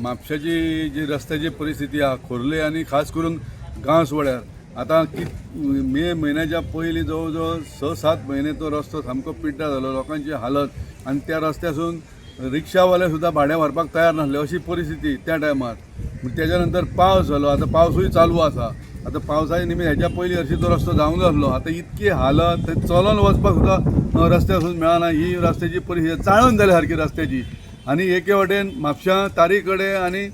म्हापशाची जी रस्त्याची परिस्थिती आहा खोर्ले आनी खास करून गांवसवाड्यार आतां मे म्हयन्याच्या पयलीं जवळ जवळ 6-7 म्हयने तो रस्तो सामको पिड्ड्यार जालो. लोकांची हालत आनी त्या रस्त्यासून रिक्षावाले सुद्दां भाडें व्हरपाक तयार नासले अशी परिस्थिती त्या टायमार. तेच्या नंतर पावस जालो, आतां पावसूय चालू आसा. आतां पावसाच्या निमित्त हेच्या पयलीं हरशीं तो रस्तो जावंक नासलो. आतां इतकी हालत, थंय चलोन वचपाक सुद्दां रस्त्यासून मेळना. ही रस्त्याची परिस्थिती चाळण जाल्या सारकी रस्त्याची. आनी एके वटेन म्हापश्यां तारी कडेन आनी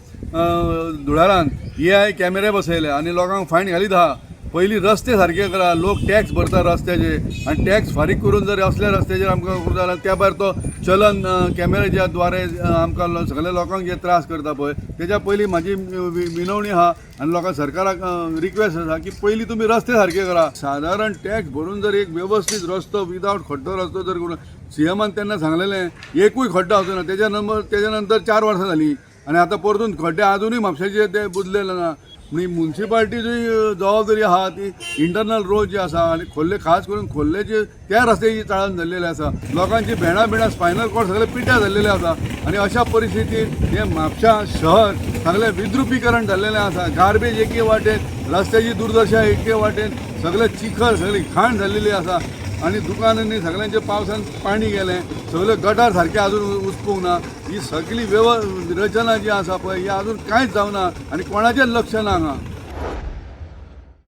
धुळारान एआय कॅमेरे बसयले आनी लोकांक फायन घालीत आहा. पयलीं रस्ते सारके करा. लोक टॅक्स भरता रस्त्याचे आनी टॅक्स फारीक करून जर असल्या रस्त्याचेर आमकां करता जाल्यार त्या भायर तो चलन कॅमेराच्या द्वारे आमकां सगल्या लोकांक जे त्रास करता पळय, तेच्या पयलीं म्हाजी विनवणी आहा आनी लोकांक सरकाराक रिक्वेस्ट आसा की पयलीं तुमी रस्ते सारके करा. सादारण टॅक्स भरून जर एक वेवस्थीत रस्तो, विदावट खड्डो रस्तो जर करून, सीएमान तेन्ना सांगलेलें एकूय खड्डो आसूं ना. तेच्या नंबर तेच्या नंतर 4 वर्सां जालीं आनी आतां परतून खड्डे आजुनूय म्हापशेचे ते बुजलेले ना. म्हणजे मुन्सिपाल्टीची जबाबदारी आहा ती इंटरनल रोड जे आसा आनी खोर्ले, खास करून खोर्लेचे त्या रस्त्याची चाळण जाल्लेली आसा. लोकांची भेणां बिणां, स्पायनल कॉर्ड सगळे पिड्ड्यार जाल्लेले आसा आनी अशा परिस्थितीत हें म्हापशा शहर सगळें विद्रुपीकरण जाल्लेलें आसा. गार्बेज एके वाटेन, रस्त्याची दुर्दशा एके वाटेन, सगळें चिखल, सगळी घाण जाल्लेली आसा आनी दुकानांनी सगळ्यांचे पावसान पाणी गेलें, सगळे गटार सारके अजून उसपूंक ना. ही सगळी रचना जी आसा पळय, ही अजून कांयच जावना आनी कोणाचेंच लक्ष ना हांगा.